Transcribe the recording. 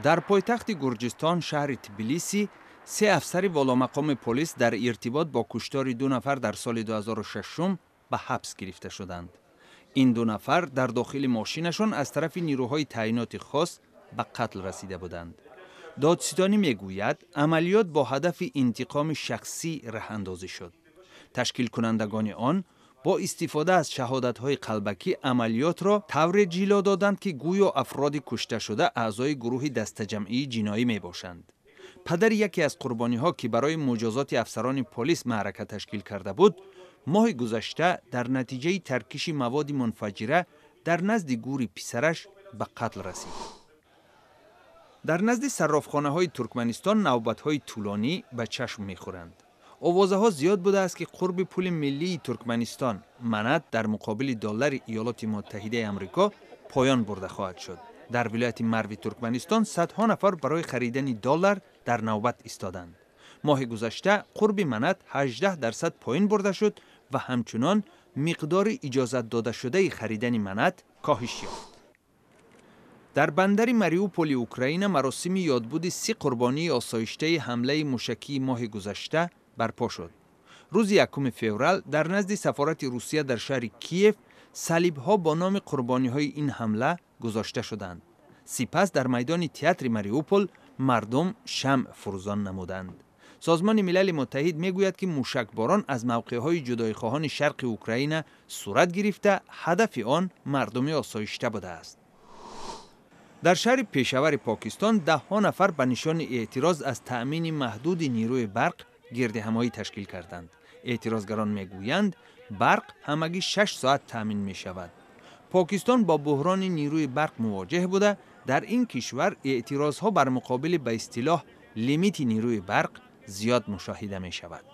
Дар пойтахти Гурҷистон, шаҳри Тбилиси, се афсари воломақоми полис дар иртибот бо куштори ду нафар дар соли 2006 ба ҳабс гирифта шуданд. Ин ду нафар дар дохили мошинашон аз тарафи нирӯҳои таъиноти хос ба қатл расида буданд. Додситонӣ мегӯяд, амалиёт бо ҳадафи интиқоми шахсӣ раҳандозӣ шуд. Ташкилкунандагони он бо истифода аз шаҳодатҳои қалбакӣ амалиётро тавре ҷило доданд, ки гӯё афроди кушташуда аъзои гурӯҳи дастаҷамъии ҷиноӣ мебошанд. Падари яке аз қурбониҳо, ки барои муҷозоти афсарони полис маърака ташкил карда буд, моҳи гузашта дар натиҷаи таркиши маводи мунфаҷира дар назди гӯри писараш ба қатл расид. Дар назди саррофхонаҳои Туркманистон навбатҳои тӯлонӣ ба чашм мехӯранд. Овозаҳо зиёд будааст, ки қурби пули миллии Туркманистон, манат, дар муқобили доллари Иёлоти Муттаҳидаи Амрико поён бурда хоҳад шуд. Дар вилояти Марви Туркманистон садҳо нафар барои харидани доллар дар навбат истоданд. Моҳи гузашта қурби манат 18% поин бурда шуд ва ҳамчунон миқдори иҷозат додашудаи харидани манат коҳиш ёфт. Дар бандари Мариуполи Украина маросими ёдбуди 30 қурбонии осоиштаи ҳамлаи мушакии моҳи гузашта барпо шуд. Рӯзи 1 феврал дар назди сафорати Русия дар шаҳри Киев салибҳо бо номи қурбониҳои ин ҳамла гузошта шуданд. Сипас дар майдони театри Мариупол мардум шамъ фурӯзон намуданд. Созмони Милали Муттаҳид мегӯяд, ки мушакборон аз мавқеъҳои ҷудоихоҳони шарқи Украина сурат гирифта, ҳадафи он мардуми осоишта будааст. Дар шаҳри Пешавари Покистон даҳҳо нафар ба нишони эътироз аз таъмини маҳдуди нирӯи барқ гирдиҳамоӣ ташкил карданд. Эътирозгарон мегӯянд, барқ ҳамагӣ 6 соат таъмин мешавад. Покистон бо буҳрони нирӯи барқ мувоҷеҳ буда, дар ин кишвар эътирозҳо бар муқобили ба истилоҳ лимити нирӯи барқ зиёд мушоҳида мешавад.